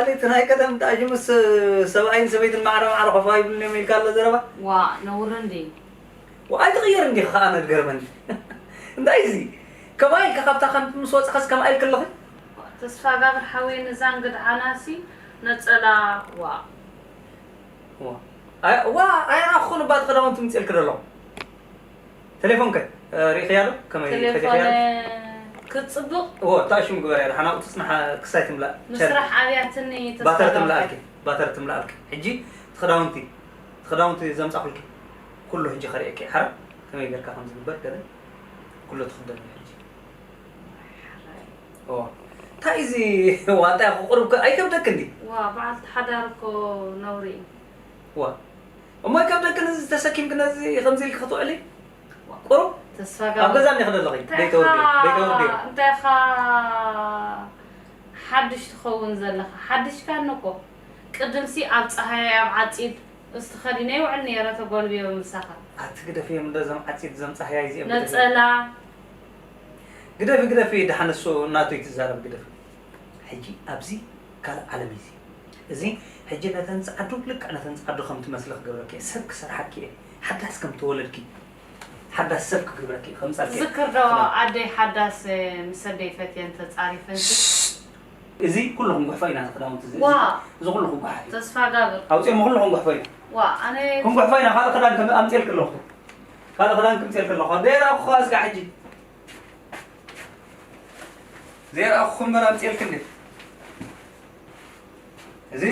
በዓል እቲ ናይ ቀደም እንታይ ሽምስ ሰብኣይን ሰበይትን ማዕረ ማዕረ ኮፍ ኣይብሉን እዮም ኢልካ ኣሎ ዘረባ። ዋ፣ ነውሪ እንዲ። ዋ፣ ኣይትቕየር እንዲኻ ከኣ፣ ኣነ ዝገርመኒ። እንታይ እዚ? ከማይ ኢልካ ካብታ ካምፕ ምስ ወጻኻስ ከማይ ኢልክ ኣለኺ? ተስፋ ጋብር ሓወይ፣ ንዛ እንግድዓናሲ ነጸላ፣ ዋ። ዋ። ኣይ-፣ ዋ፣ ኣይረኣኹን እባ እቲ ክዳውንቲ ምጽኤልክ ዘለኹ። ቴሌፎንከ፣ እ፣ ርኢኽያ ዶ? ከመይ ቴሌፎን ፈቲኽያ ዶ? ክጽብቕ። እዎ፣ እታ ሽም ግበርያ፣ ደሓን ኣብኡ ትጽናሓ ክሳይ ትምላእ። ምስራሕ ቸር። ኣብያትኒ ተስፋ ባተር ጋብር። ትምላኣልኪ፣ ባተር ትምላኣልኪ። ሕጂ እቲ ክዳውንቲ፣ እቲ ክዳውንቲ ዘምጻኹልኪ ኩሉ ሕጂ ከርእየኪ። ሓራ ከመይ ጌርካ ከም ዝግበር ገለ ኩሉ ትኽደኒ ሕጂ። እዎ። እንታይ እዚ ዋጣ ቁሩብ ከ ኣይከብደክን ድዩ? ዋ፣ በዓልቲ ሓዳር እኮ ነውሪ እዩ። ዋ። እሞ ኣይከብደክን እዚ ተሰኪምክ ነዚ ከምዚ ኢልክ ክትውዕሊ? ቁሩብ ተስፋ ኣብ ጋብር። ገዛ እንዲኺ ዘለኺ? እንታይ ደይተወርድዮ፣ ኢኻ፣ ደይተወርድዮ። እንታይ ኢኻ ሓድሽ ትኸውን ዘለኻ? ሓድሽካኒ እኮ። ቅድምሲ ኣብ ጸሃያይ ኣብ ዓጺድ እዚ ተኸዲነ ይውዕል ነይረ ተጎልብዮ ምሳኻ። ኣቲ ግደፍዮም እንዶ እዞም ዓጺድ እዞም ጸሃያይ እዚኦም ግደፍዮም። ነጸላ። ግደፊ፣ ግደፊ፣ ደሓን እሱ ናቱ ይትዛረብ፣ ግደፊ። ሕጂ ኣብዚ ካልእ ዓለም እዩ እዚ። እዚ ሕጂ ነተን ጸዓዱ፣ ልክዕ ነተን ጸዓዱ ከም ትመስሊ ክገብረኪ እየ። ሰብ ክሰርሓኪ እየ። ሓዳስ ከም ተወለድኪ፣ ሓዳስ ሰብ ክገብረኪ እየ። ከምጻልኪ እየ። ትዝክር ዶ ክዳን። ኣደይ ሓዳስ ምስ ኣደይ ፈትየን ተጻሪፈንሲ? ሽሽ! እዚ ኩሉ ክንጉሕፎ ኢና፣ እዚ ክዳውንቲ እዚ፣ ዋ! እዚ፣ እዚ ኩሉ ክጉሓፍ እዩ። ተስፋ ጋብር። ኣውጺኦሞ ኩሉ ክንጉሕፎ ኢና። ዋ፣ ኣነ ክንጉሕፎ ኢና። ካልእ ክዳን ከም ኣምጺኤልኪ ኣለኹ። ካልእ ክዳን ክምጺኤልኪ ኣለኹ። ደይረኣኹ ከኣ ስጋዕ ሕጂ። ዘይረኣኹ እምበር ኣምጺኤልኪ እንዴ? እዚ፣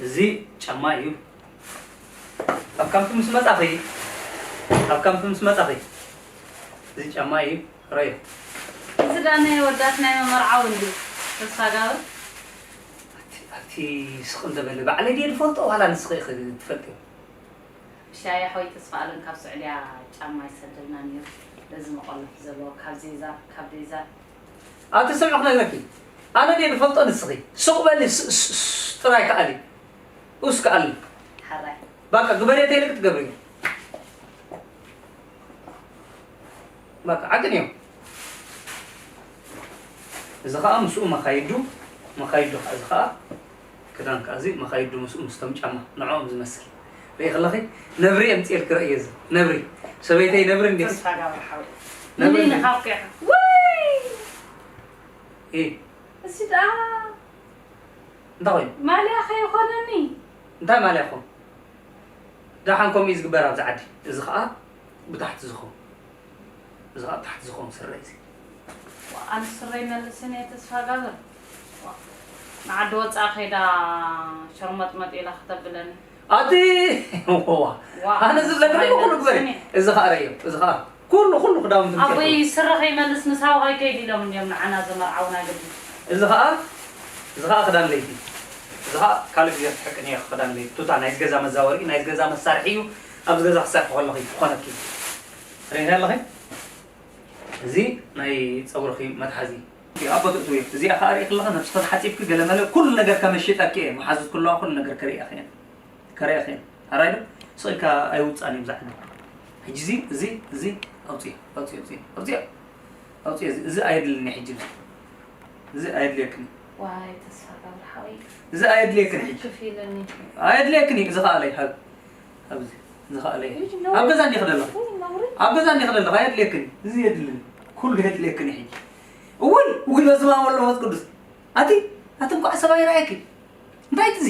እዚ ጫማ እዩ። ኣብ ካምፕ ምስ መጻኺ፣ ኣብ ካምፕ ምስ መጻኺ፣ እዚ ጫማ እዩ። ረዮ። እዚ ደኣ ናይ ኣወዳት ናይ መመርዓዊ እንድዩ። ተስፋ ጋብር። ኣቲ፣ ኣቲ ስቕ እንተ በሊ፣ ባዕለይ ድየ ዝፈልጦ ዋላ ንስኺ ኢኺ ትፈልጥዮ? ብሻይ ሓወይ ተስፋኣለም ካብ ስዑድያ ጫማ ይሰደልና ነይሩ። በዚ መቐለፍ ዘለዎ ካብ ዜዛ፣ ካብ ዴዛ። ኣቲ ስምዒ ክነግረኪ፣ ኣነ ድየ ዝፈልጦ ንስኺ? ስቕ በሊ፣ ስ-፣ ስ-፣ ስ-፣ ጥራይ ከኣሊ። ኡስ ከኣሊ። ሓራይ። ባቃ ግበሪ ተይልክ ትገብሪ። በቃ ዓቅን እዮም። እዚ ኸኣ ምስኡ መኻይዱ፣ መኻይዱ ኸኣ እዚ ኸኣ ክዳን ከኣ እዚ መኻይዱ ምስኡ ምስቶም ጫማ ንዕኦም ዝመስል። ርኢ ከለኺ ነብሪ የምጽኤልኪ ረእየ እዚ ነብሪ። ሰበይተይ ነብሪ እንዴ? ተስፋ ጋብር ሓወይ። ነብሪ ምንድን እንዴ? ኢኻ ኣብቂዕካ? ወይ! ኢ። እዚ ደኣ እንታይ ኮይኑ? ማልያ ከይኾነኒ። እንታይ ማልያ ኾን? ደሓን ከምኡ እዩ ዝግበር ኣብዚ ዓዲ። እዚ ኸኣ ብታሕቲ ዝኸውን። እዚ ኸኣ ብታሕቲ ዝኸውን ስረ እዩ እዚ። ዋ፣ ኣነ ስረይ መልስኒ እየ ተስፋ ጋብር። ዋ፣ ንዓዲ ወጻኢ ከይዳ ሸርመጥመጥ ኢላ ክተብለኒ። ኣቲ ዋ፣ ዋ፣ ኣነ ዝብለኒ ስረይ ኩሉ ግበሪ። መልስኒ። እዚ ኸኣ ረዮ፣ እዚ ኸኣ ኩሉ፣ ኩሉ ክዳውንቲ ኣቦይ ምሸጡ። ስረ ከይመልስ ምሳው ከይከይድ ኢሎም እንዲዮም ንዓና ዘመርዓውና ግዲ። እዚ ኸኣ፣ እዚ ኸኣ ክዳን ለይቲ። እዚ ኸኣ ካልእ ግዜ ክትሕቅን እየ ክዳን ለይቲ። ቱታ ናይዚ ገዛ መዛወሪ፣ ናይዚ ገዛ መሳርሒ እዩ። ኣብዚ ገዛ ክትሰርሒ ከለኺ ክኾነኪ። ርኢኺ ኣለኺ? እዚ ናይ ጸጉርኺ መትሓዚ። ኣብ ቦትኡ ትውየት። እዚኣ ኸኣ ርኢኺ ኣለኺ፣ ነብስኺ ተሓጺብኪ ገለ መለ ኩሉ ነገር ከመሽጠኪ እየ። መሓዙት ክለዋ ኩሉ ነገር ከርእያኺ እየን። ከርእያኺ እየን። ኣራይ ዶ? ስቕ ኢልካ ኣይውጻእን እዩ ብዛዕባ። ሕጂ እዚ፣ እዚ፣ እዚ ኣውጽዮ፣ ኣውጽዮ፣ ኣውጽዮ፣ ኣውጽዮ። ኣውጽዮ፣ እዚ፣ እዚ ኣየድልን እዩ ሕጂ። እዚ ኣየድልየክን እዩ። ዋይ፣ ተስፋ ገብረ ሓወይ። እዚ ኣየድልየክን እዩ። ስክፍ ኢለኒ። ኣየድልየክን እዩ፣ እዚ ኸኣ ለይ፣ ሃብ። ኣብዚ፣ እዚ ኸኣ ለይ። ውይ፣ ነውሪ። ኣብ ገዛ እንዲኺ ዘለኺ። ውይ፣ ነውሪ። ኣብ ገዛ እንዲኺ ዘለኺ፣ ኣየድልየክን እዩ። እዚ የድልን። ኩሉ የድልየክን እዩ ሕጂ። እውይ፣ ውይ፣ በስመ ኣብ ወወልድ ወመንፈስ ቅዱስ። ኣቲ፣ ኣቲ እንኳዕ ሰብ ኣይረኣየኪ። እንታይ እቲ እዚ?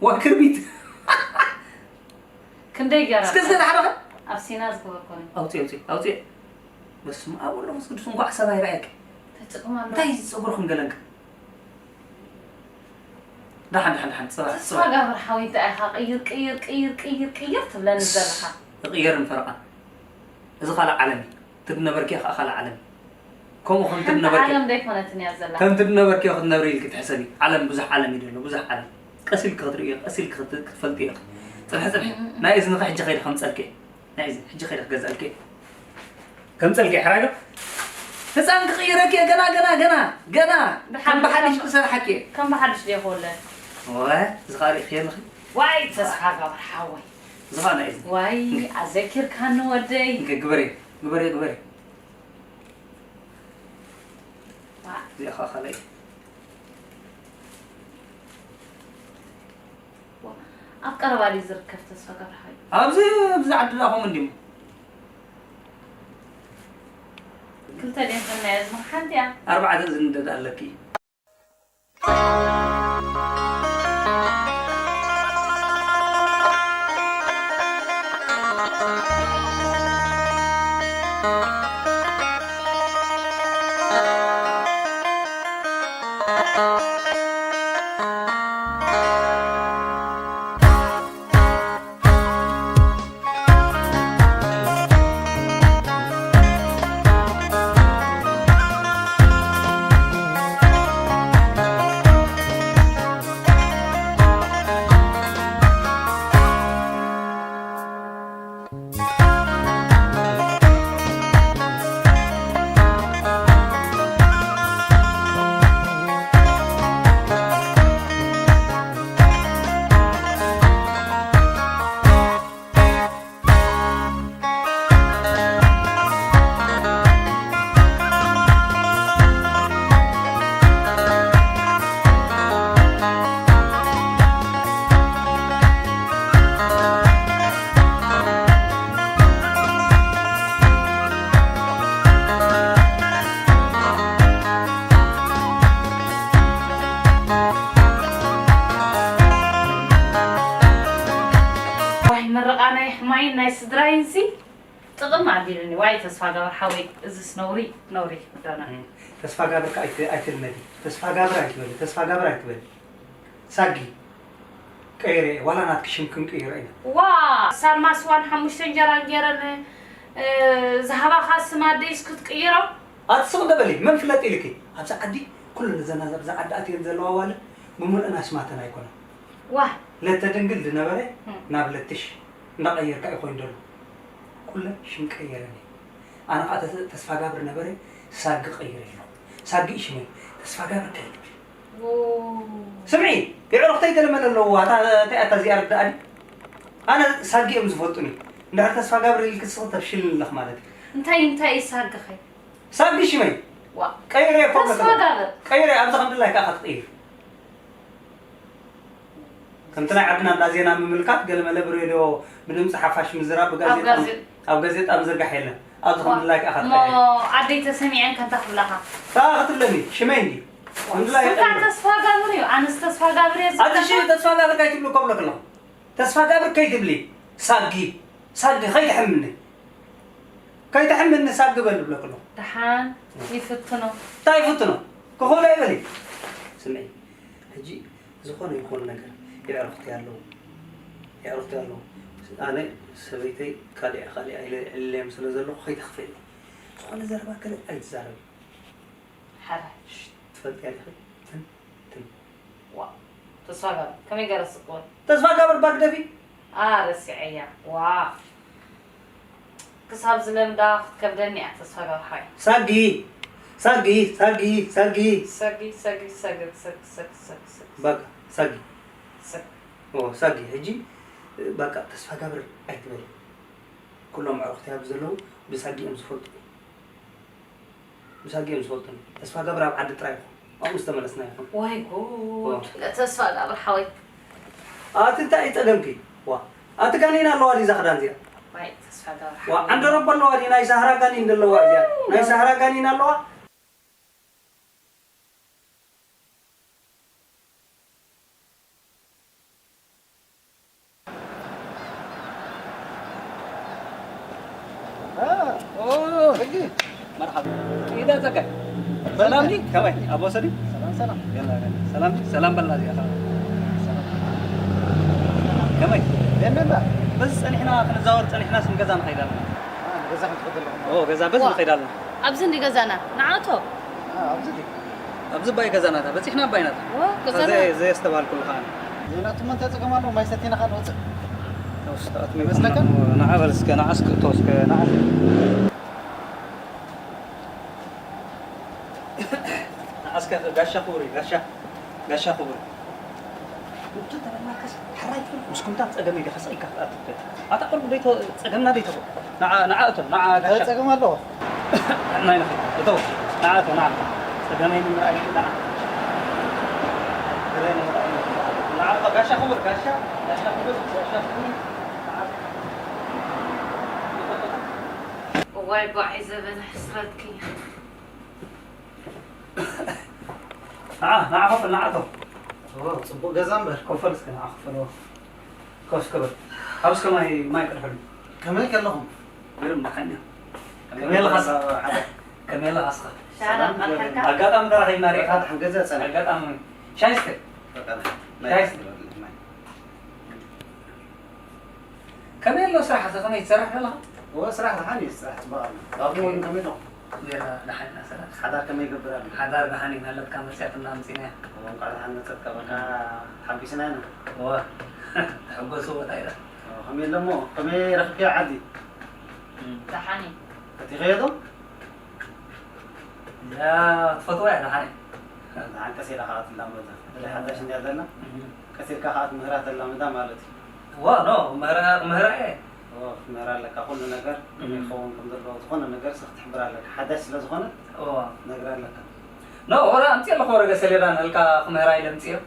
ዋ ክርቢት። ክንደይ ገይራ እስከ እስከ ተሓረኸ? ኣብ ሲና ዝገበርኮ ነኝ። ኣውፅእ፣ ኣውፅእ፣ ኣውፅእ። በስመ ኣብ ወወልድ ወመንፈስ ቅዱስ፣ እንኳዕ ሰብ ኣይረኣየኪ። ተጭቅማ ኣሎ። እንታይ እዚ ፀጉርኽን ገለንክን? ደሓን፣ ደሓን፣ ደሓን፣ ፅባሕ፣ ተስፋ ፅባሕ። ጋብር ሓወይ፣ እንታይ ኢኻ ቅይር፣ ቅይር፣ ቅይር፣ ቅይር፣ ቅይር ትብለኒ ዘለኻ? ይቕየርን ፈረቓን። እዚ ካልእ ዓለም እዩ። እቲ ዝነበርክዮ ከዓ ካልእ ዓለም እዩ። ከምኡ ከምቲ ሓንቲ ዝነበርክዮ ዓለም ዘይኮነትን እያ ዘላ። ከምቲ ዝነበርክዮ ክትነብሪ ኢልኪ ትሕሰቢ። ዓለም ብዙሕ ዓለም እዩ ዘሎ፣ ብዙሕ ዓለም። ቀስ ኢልኪ ክትርእዮ፣ ቀስ ኢልኪ ክት-፣ ክትፈልጥዮ ኢኺ። ጽንሒ፣ ጽንሒ። ናይ እዝንኺ ሕጂ ከይደ ከምጸልኪ። ናይ እዝኒ ሕጂ ከይደ ክገዝኣልኪ። ከምጸልኪ፣ ሕራይ ዶ? ህጻን ክቕይረኪ፣ ገና፣ ገና፣ ገና፣ ገና። ብሓድሽ ከም ብሓድሽ ከም ክሰርሓኪ። ከም ብሓድሽ ድየ ክወለድ? ወ፣ እዚ ኸኣ ርኢኺ ኣለኺ? ዋይ፣ ተስፋ ገብረ ሓወይ። እዚ ኸኣ ናይ እዝኒ። ዋይ፣ እንከ። ኣዘኪርካኒ ወደይ። እንከ፣ ግበሪ፣ ግበሪ፣ ግበሪ። ዋ። እዚኣ ኸኣ ካልኣይ። ዋ፣ ኣብ ቀረባ ድዩ ዝርከብ ተስፋ ገብረሓወይ? ኣብዚ፣ ኣብዚ ዓድና ከምኡ እንዲሞ። ክልተ ድየን ዝናየ እዝኒ ሓንቲ እያ። ኣርባዕተ እዝኒ እንደ ኣለኪ። ዋይ፣ ምርቓ ናይ ሕማይን ናይ ስድራይንሲ ጥቕም ኣቢሉኒ። ዋይ፣ ተስፋ ጋብር ሓወይ፣ እዝስ ነውሪ፣ ነውሪ፣ ዶና። እም፣ ተስፋ ጋብር ከ ኣይት-፣ ኣይትልመዲ። ተስፋ ጋብር ኣይትበሊ፣ ተስፋ ጋብር ኣይትበሊ። ሳጊ፣ ቀይረ፣ ዋላ ናትኪ ሽም ክንቅይሮ ኢና። ዋ፣ ሳልማ ስዋን ሓሙሽተ እንጀራን ገይረን፣ እ፣ ዝሃባኻ ስም ኣደይስ ክትቅይሮ? ኣቲ ስቕ ዶ በሊ፣ መን ፍለጥ ኢልኪ? ኣብዚ ዓዲ ኩለን እዘን ኣብዚ ዓዲ ኣትየን ዘለዋ ኣዋልድ ብምሉእን ኣስማተን ኣይኮነን። ዋህ። ለተ ድንግል ዝነበረ እም። ናብ ለትሽ እንዳቐየርካ እዩ ኮይኑ ዘሎ። ኩለን ሽም ቀየረን እየ። ኣነ ኸዓ ተስ-፣ ተስፋ ጋብር ነበረ፣ ሳጊ ቀይረ ኣለኹ። ሳጊ እዩ ሽመይ፣ ተስፋ ጋብር ከይትብል። ዎ። ስምዒ፣ የዕሩኽተይ ገለ መለ ኣለዎ፣ ኣታ እንታይ ኣታ እዚኣ ርዳእኒ? ኣነ ሳጊ እዮም ዝፈልጡኒ። እንድሕር ተስፋ ጋብር ኢልኪ ንስኺ ተፍሽልኒ ኣለኺ ማለት እዩ። እንታይ፣ እንታይ እዩ ሳጊ ኸ? ሳጊ ሽመይ። ዋ። ቀይረ እኮ ተስፋ ብለኪ። ጋብር። ቀይረ፣ ኣብዚ ከም ድላይካ ኢኻ ትቕይር። ከምቲ ናይ ዓድና እንዳ ዜና ምምልካት፣ ገለ መለ ብሬድዮ ብድምፂ ሓፋሽ ምዝራብ፣ ኣብ ብጋዜጣ፣ ጋዜ-፣ ኣብ ጋዜጣ ምዝርጋሕ የለን። ኣብዚ ዋ። ከም ድላይካ ኢኻ እሞ ትቕይር። ዓደይ ተሰሚዐን ከ እንታይ ክብላኻ? ከኣ ክትብለኒ፣ ሽመይ እንዲ። ከም ድላይ ስምካ ይቕይር። ተስፋ ጋብር እዩ፣ ኣነስ ተስፋ ጋብር እየ ኣቲ ዝብለካ። ሽመይ ተስፋ ጋብር ከይትብሊ እኮ ብለክለኹ። ተስፋ ጋብር ከይትብሊ። ሳጊ፣ ሳጊ ከይትሕምኒ። ከይትሕምኒ ሳጊ በል ብለክለኹ። ደሓን ይፍትኖ። እንታይ ይፍትኖ? ክኾነ ይበል። ስምዒ፣ ሕጂ ዝኾነ ይኹን ነገር የዕሩኽቲ ኣለዉ። የዕሩኽቲ ኣለዉ። ኣነ ሰበይተይ ካሊኣ ካሊኣ ኢለ ዕልለዮም ስለ ዘለኹ ከይተኽፍእኒ። ዝኾነ ዘረባ ገለ ኣይትዛረቢ። ሓራይ። ትፈልጥያ ዲኺ? ትን፣ ትን። ዋእ፣ ተስፋ ጋብር፣ ከመይ ገይረ ስቕ ክብል? ተስፋ ጋብር ባግደፊ? ኣረ፣ ረሲዐያ። ዋእ። ክሳብ ዝለምዳ ክትከብደኒ እያ፣ ተስፋ ጋብር ሓወይ። ሳጊ፣ ሳጊ፣ ሳጊ፣ ሳጊ። ሳጊ፣ ሳጊ፣ ሳጊ፣ ሳጊ፣ ሳጊ፣ ሳጊ፣ ሳጊ። በቃ፣ ሳጊ። ሳጊ። ኦ፣ ሳጊ። ሕጂ፣ በቃ፣ ተስፋ ጋብር ኣይትበሊ። ኩሎም ኣዕሩኽቲ ኣብዚ ዘለዉ ብሳጊ እዮም ዝፈልጡ። ብሳጊ እዮም ዝፈልጡኒ። ተስፋ ገብረ ኣብ ዓዲ ጥራይ ይኹን። ኣብኡ ምስ ተመለስና ይኹን። ወይ ጉድ። ዋ። ተስፋ ገብረ ሓወይ። ኣቲ እንታይ እዩ ጸገምኪ? ዋ። ኣቲ ጋኔን ኣለዋ ድዩ እዛ ክዳን እዚኣ? ወይ ተስፋ ገብረ ዋ፣ ሓወይ። ዓንደረቦ ኣለዋ ድዩ? ናይ ሳህራ ጋኔን ዘለዋ እዚኣ። ናይ ሳህራ ጋኔን ኣለዋ? ኦ፣ ሕጊ። መርሓባ። ኢዳ ዘከ። ሰላም ዲ? ከመይ? ኣቦ ሰዲ? ሰላም፣ ሰላም። የላ፣ የላ። ሰላም ዲ? ሰላም በልና እዚኣ። ሰላም። ከመይ? ደህና እንዳ? በዚ ጸኒሕና ክንዛወር ጸኒሕና ስም ገዛ ንኸይድ ኣለና። አ፣ ገዛ ክንትኸድ ኣለኹም። ኦ፣ ገዛ በዚ ዋ። ንኸይድ ኣለና። ኣብዚ እንዲ ገዛና? ንዓቶ? አ፣ ኣብዚ እንዲ። ኣብዚ ባይ ገዛናታ፣ በጺሕና ባይናታ። ዋ፣ ገዛና። ዘ-፣ ዘየስተባሃልኩሉ ከኣ። ዜናቱም እንታይ ጸገም ኣለዎ? ማይ ሰቲና ከኣ ንወጽእ። ይመስለካ? ንዓ በል እስከ፣ ንዓ እስከ እቶ እስከ፣ ንዓ። ንዓ እስከ ጋሻ ክቡር እዩ፣ ጋሻ፣ ጋሻ ክቡር። ውጥእ ተበልናከስ፣ ሕራይ ትብል፣ ምስ ኩምታ ጸገመይ ዲኻ ስቕ ኢልካ ክትኣቱ ትደሊ? ኣታ ቁልቁ ደይተ-፣ ጸገምና ደይተኽእሎ። ንዓ፣ ንዓ እቶ፣ ንዓ ጋሻ። ጸገም ኣለዎ። ናይ ንኺድ፣ እቶ፣ ንዓ እቶ፣ ንዓ። ጸገመይ ንምርኣይ፣ ንዓ። ገለ ንምርኣይ፣ ንዓ። ንዓ እቶ፣ ጋሻ ክቡር፣ ጋሻ፣ ጋሻ ክቡር፣ ጋሻ ክቡር። እዋይ ጓዓይ ዘበነ ሕስረትኪ። ንዓ፣ ንዓ ኮፍ በል፣ ንዓ እቶ። ኦ፣ ጽቡቕ ገዛ እምበር። ኮፍ በል እስከ፣ ንዓ ኮፍ በል። ኮፍ እስከ በል። ኣብ እስከ ማይ፣ ማይ ቅድሕሉ። ከመይ ከለኹም? ምንም ደሓን። ከመይ ከመይ ኣለኻ? ኣለኻ? ከመይ ኣለኻ እስኻ? ሻራ ሰላም፣ ቀርሐልካ? ኣጋጣሚ ተራኺብና ሪኢኻ? ደሓን ገዛ ጸኒሑ። ኣጋጣሚ። ሻይ እስከ? በቃ፣ ሻይ እስከ? ማይ። ከመይ ኣሎ ስራሕ? ከመይ ትሰርሕ ዘለኻ? እወ፣ ስራሕ ደሓን እዩ፣ ስራሕ ጽቡቕ ኣሎ። ባኹም እውን ከመይ ኣለኹም? ጌራ ደሓን ኢና፣ ሰላም። ሓዳር ከመይ ይገብር ኣሎ? ሓዳር ደሓን እዩ፣ ናለትካ መጽያትና ኣምጺእናያ። እወ፣ እንቋዕ ደሓን መጸትካ፣ በቃ ሓጒስና ኢና። እወ፣ ተሐጎሱ ቦታ ኢላ። እወ፣ ከመይ ኣሎ እሞ? ከመይ ረኺብካዮ ዓዲ? እም። ደሓን እዩ። ፈቲኸዮ ዶ? እዛ ትፈትዋ እያ፣ ደሓን እያ። ደሓን ቀስ ኢላ ኸዓ ትላመዳ። እዛ ሓዳሽ እንድያ ዘላ፣ እም። ቀስ ኢልካ ኸዓ ትምህራ ተላምዳ ማለት እዩ። እዋ፣ ኖ፣ ምህራ፣ ምህራ እየ። እዎ፣ ክትምህራ ኣለካ። ኩሉ ነገር ከመይ እም። ክኸውን ከም ዘለዎ ዝኾነ ነገር ስኽ ክትሕብራ ኣለካ። ሓዳሽ ስለ ዝኾነት እዋ። ክትነግራ ኣለካ። ኖ፣ ወረ ኣምፅእ ኣለኹ፣ ወረገ ሰሌዳ ንህልካ ክምህራ ኢለ ኣምፅእዮ።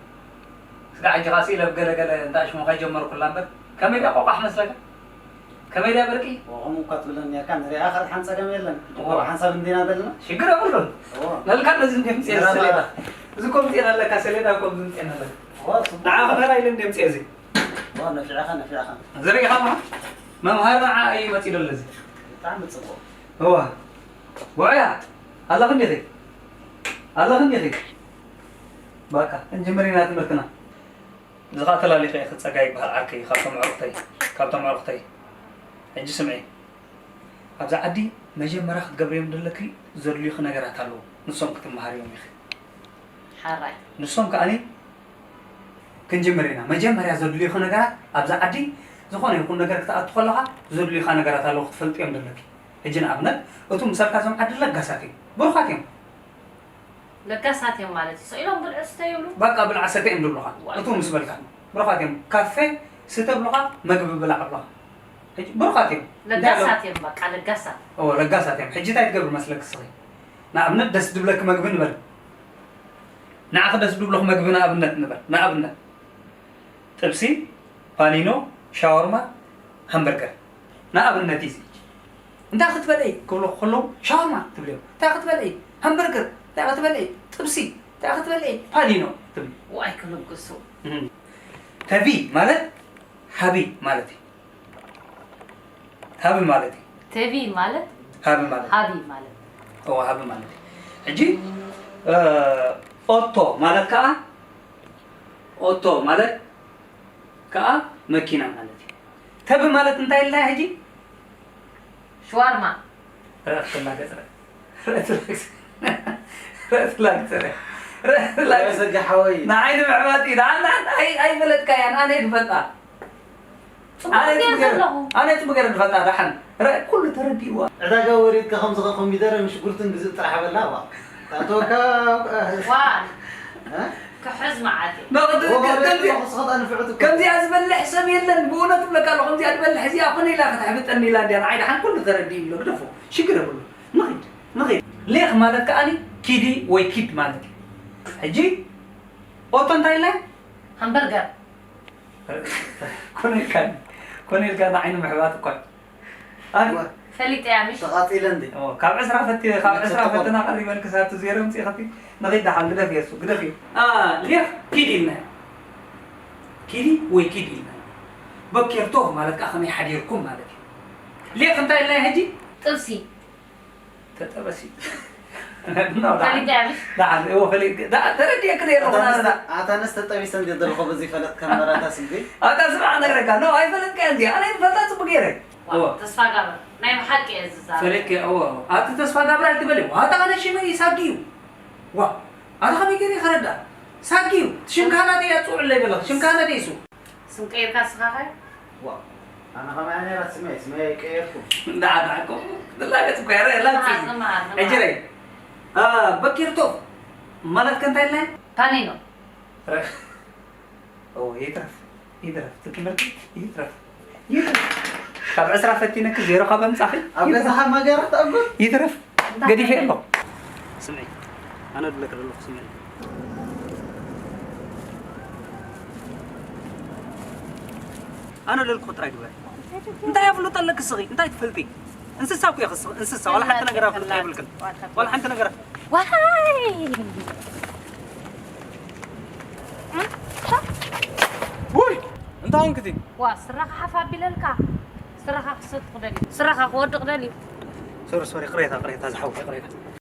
ስጋዕ ሕጂ ኸዓ ስኢለ ብገለ ገለ እንዳ ሽሙ ከይጀመርኩላ እምበር፣ ከመይ ድያ ቆቋሕ መስለካ? ከመይ ድያ ብርቂ? ወኸም እኳ ትብለኒ ነርካ፣ ንሪኣ ኸዓ ሓንቲ ጸገም የለን። እዎ። እኮ ሓንሳብ እንዲና ዘለና። ሽግር የብሉን። እዎ። ነልካ ነዚ እንደ ምጽኤ ንራኻ ሰሌዳ። እዚ እኮ ምጽኤ ኣለካ፣ ሰሌዳ እኮ ምጽኤ ኣለካ። እዎ፣ ጽቡቕ። ንዓ ኸመራ ኢለ እንደ ምጽኤ እዚ። እዎ፣ ነፊዕኻ፣ ነፊዕኻ። ዘሪእኻ ማ? መምሃር ንዓ እዩ መጺኡ ዘሎ እዚ። ብጣዕሚ ጽቡቕ። እዎ። ውዑያ፣ ኣለኽ እንዲኺ? ኣለኽ እንዲኺ? በቃ፣ ክንጅምር ኢና ትምህርትና። እዚ ኸዓ ተላሊኸ ኢኺ፣ ጸጋይ ይበሃል ዓርከይ፣ ካብቶም ኣዕሩኽተይ፣ ካብቶም ኣዕሩኽተይ። ሕጂ ስምዒ፣ ኣብዛ ዓዲ መጀመርያ ክትገብርዮም ዘለኪ ዘድልዩኺ ነገራት ኣለዉ፣ ንሶም ክትመሃርዮም ኢኺ። ሓራይ። ንሶም ከኣኒ ክንጅምር ኢና። መጀመርያ ዘድልዩኺ ነገራት ኣብዛ ዓዲ ዝኾነ ይኹን ነገር ክትኣቱ ከለኻ ዘድልዩኻ ነገራት ኣለዉ ክትፈልጥዮም ዘለኪ። ሕጂ ንኣብነት እቶም ምሳልካ እዞም ዓዲ ለጋሳት እዮም፣ ብሩኻት እዮም። ለጋሳት እዮም ማለት እዩ። ስቕ ኢሎም ብልዑ ስተ ይብሉ። በቃ ብልዓ ሰተ እዮም ዝብሉኻ። ዋይ። እቱ ምስ በልካ። ብሩኻት እዮም። ካፌ ስተ ብሉኻ፣ መግቢ ብላዕ ብሉኻ። ሕጂ ብሩኻት እዮም። እንታይ ኣለዉ? ለጋሳት እዮም በቃ፣ ለጋሳት። ኦ፣ ለጋሳት እዮም። ሕጂ እንታይ ትገብሪ መስለኪ እስኺ? ንኣብነት ደስ ድብለኪ መግቢ ንበል። ንዓኺ ደስ ድብሉኺ መግቢ ንኣብነት ንበል። ንኣብነት ጥብሲ፣ ፓኒኖ፣ ሻወርማ፣ ሃምበርገር። ንኣብነት እዩ እዚ። እንታይ ክትበልዒ ክብሉ ከለዉ ሻወርማ ትብልዮ። እንታይ ክትበልዒ ሃምበርገር፣ እንታይ ክትበልዒ ጥብሲ፣ እንታይ ክትበልዒ ፓኒኖ ትብሊ። ዋይ ክልግሱ። እም። ተቪ ማለት ሃቢ ማለት እዩ። ሃቢ ማለት እዩ። ተቪ ማለት ሃቢ ማለት። ሃቢ ማለት። እዎ፣ ሃቢ ማለት እዩ። ሕጂ፣ እ፣ ኦቶ ማለት ከኣ፣ ኦቶ ማለት ከኣ መኪና ማለት እዩ። ተቢ ማለት እንታይ ኢልና ሕጂ? ሽዋርማ። ረእኽትላ ገጽረ። ረእትላ ገጽረ። ረእትላ ገጽረ። ረእትላ ገጽረ። ሰጋ ሓወይ። ንዓይ ንምዕባጥ እዩ። ንዓና ኣይ-፣ ኣይፈለጥካያን፣ ኣነ ድፈልጣ። ጽቡቕ ኣነ ድየ ጽቡቕ ገይረ-፣ ዘለኹ። ኣነ ጽቡቕ ገይረ ድፈልጣ፣ ደሓን። ረ-፣ ኩሉ ተረዲእዋ። ዕዳጋ ወሪድካ ከምዚ ኸ ኮሚደረን ሽጉርትን ግዝእ ጥራሕ በላ፣ ዋ። ታእተወካ፣ ዋ። እ? ክሕዝ መዓት እዩ። ኖ፣ ወ-፣ ወ-፣ ከምዚ-፣ ወ-፣ ስኸጣ ንፍዕቲ እኮ። ከምዚኣ ዝበልሕ ሰብ የለን፣ ብእውነት እብለካ ኣለኹ፣ ከምዚኣ ዝበልሕ እዚኣ ኮነ ኢላ ከተሕብጠኒ ኢላ እንድያ፣ ንዓይ ደሓን ኩሉ ተረዲኡ ኣሎ፣ ግደፎ፣ ሽግር የብሉ። ንኺድ፣ ንኺድ። ሌኽ ማለት ከኣኒ ኪዲ ወይ ኪድ ማለት እዩ። ሕጂ ኦቶ እንታይ ኢላ? ሃምበርገር። ኮነ ኢልካ፣ ኮነ ኢልካ ንዓይኒ ምሕባት እኳ። ኣይ። እወ። ፈሊጠያ ምሽ? ተቓጺለ እንዴ? ኦ፣ ካብ ዕስራ ፈቲ-፣ ካብ ዕስራ መከተኮም። ፈተና ቀሪበን ክሳብ እቲ ዜሮ ምጽእ ከቲ ንኺድ ደሓን ግደፍ የሱ፣ ግደፍ እዩ። አ፣ ሌኽ ኪድ ኢልና። ኪዲ ወይ ኪድ ኢልና። በኬርቶፍ ማለት ከኣ ከመይ ሓዲርኩም ማለት እዩ። ሌኽ እንታይ ኢልና ሕጂ? ጥብሲ። ተጠበሲ። ፈሊጠያ ምሽ? ደሓን፣ እወ፣ ፈሊጥ-፣ ደኣ፣ ተረዲእክ ነይሩ ኣታ ኹና ንስ-፣ ኣታ ንስ ተጠቢሰ እንዴ ዘለኹ በዚ ፈለጥ ከመራታ ስልቢ? ኣታ ስማዕ ነግረካ። ኖ፣ ኣይፈለጥካያን እዚኣ። ኣነ ይፈልጣ ጽቡቅ ገይረ። ዋው፣ እወ። ተስፋ ጋብር። ናይ ብሓቂ እየ ዝዛረብ። ፈለጥኪ፣ እወ፣ እወ። ኣቲ ተስፋ ጋብር ኣይትበሊ። ዋታ ኣነ ሽመይ ሳጊ እዩ። ዋ፣ ኣታ ከመይ ገይረ ይኸረዳ? ሳጊ እዩ። ሽምካ ናተይ እያ ትጽውዕለይ በለኽ። ሽምካ ናተይ እሱ። ስም ቀይርካ ስኻ ኸ? ዋው። ኣነ ከማይ ነይራ ስመይ ስመይ ቀየርኩ። እንዳዓዳዕኩም ትላገጽ እኮ ያረ ላጽ ሕጅረይ በኪርቶ ማለት ከንታይ ላይ ታኒኖ ይትረፍ ይትረፍ ትምህርቲ ይትረፍ ይትረፍ ካብ ዕስራ ፈቲነክ ዜሮ ካብ ኣምጻኺ ኣብ ገዛኻ ማገራት ኣጉል ይትረፍ ገዲፈ ኣሎ ስምዒ ኣነ ድለክ ዘለኹ ስምዒ ኣነ ለልኩ ጥራይ ግበር እንታይ ኣፍልጦ ኣለክ ስኺ እንታይ ትፈልጢ እንስሳ እኮ ኢኺ እንስሳ ዋላ ሓንቲ ነገር ኣፍልጦ የብልክን ዋላ ሓንቲ ነገር ዋይ ውይ እንታይ ሆንክቲ ዋ ስራኻ ሓፍ ኣቢለልካ ስራኻ ክሰጥ ክደል ስራኻ ክወድቕ ደል እዩ ሶሪ ሶሪ ቅሬታ ቅሬታ ዝሓውቲ ቅሬታ